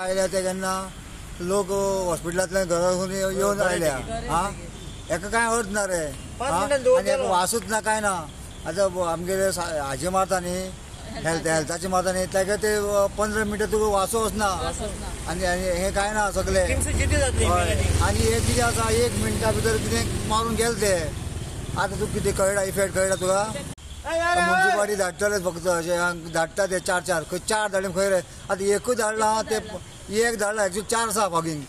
आयल्या ते केन्ना लोक हॉस्पिटलांतल्यान घरा येवन आयल्या. आं, हेका कांय अर्थ ना रे. आनी हेका वासूच ना कांय ना. आतां आमगेले हाजे मारता न्ही, हेल्थाचे मारता न्ही, ताका ते 15 मिनटां तुका वासो वचना. आनी हें कांय ना सगळें. आनी हें कितें आसा, 1 मिनटा भितर कितें मारून गेले ते. आतां तुका कितें कळटा, इफेक्ट कळटा तुका? मुन्सिपालिटी धाडटलेच फक्त अशें धाडटा ते 4 4 खंय 4 धाडले खंय रे. आतां एकूच धाडला ते, एक धाडला एक्चुअली 4 आसा फॉगिंग,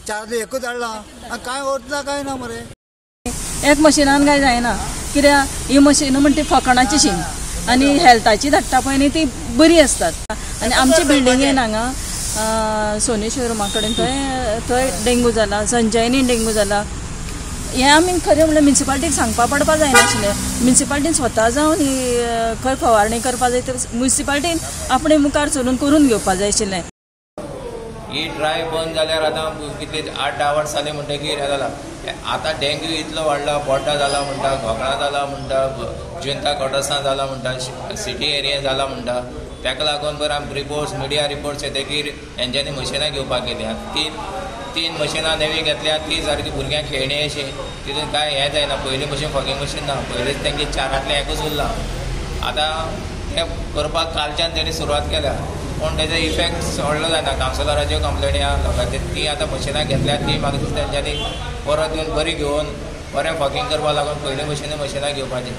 4 एकूच धाडला आनी कांय अर्थ ना कांय ना मरे. एक मशिनान काय जायना, कित्याक ही मशिनां म्हणटा ती फकाणाची शी आनी हेल्थाची धाडटा पळय न्ही ती बरी आसतात. आनी आमचे बिल्डिंगेन हांगा सोनी शोरुमा कडेन थंय थंय डेंगू जाला, संजयनी डेंगू जाला. हें आमी खरें म्हणल्यार म्युनिसिपालिटीक सांगपा पडपा जायनाशिल्लें. म्युनिसिपालिटीन स्वता जावन ही खंय फवारणी करपा जाय ते म्युनिसिपालिटीन आपणे मुखार सरून करून घेवपा जाय आशिल्लें. ही ड्राय बंद जाल्यार आतां कितले 8-10 वर्स जाली म्हणटकीर हें जाला. आतां डेंग्यू इतलो वाडला, बोड्डा जाला म्हणटा, घोगळा जाला म्हणटा, जनता कॉटर्सां जाला म्हणटा, सिटी एरिया जाला म्हणटा. ताका लागून बरें आमी रिपोर्ट्स, मिडिया रिपोर्ट्स येतकीर हेंच्यांनी मशिनां घेवपाक गेली. 3 मशिनां नवीं घेतल्या, ती सारकी भुरग्यांक खेळणी अशी तितून कांय हें जायना. पयलीं भशेन फॉगिंग मशीन ना, पयलींच तेंगे 4 एकूच उरलां. आतां तें करपाक कालच्यान तेणी सुरवात केल्या, पूण तेजो इफेक्ट व्हडलो जायना. कावन्सिलराच्यो कंप्लेनी आहा लोकांचे, ती आतां मशिनां घेतल्या ती म्हाका दिसता तेंच्यांनी परत येवन बरी घेवन बरें फॉगिंग करपाक लागून पयलीं भशेन मशिनां घेवपाची.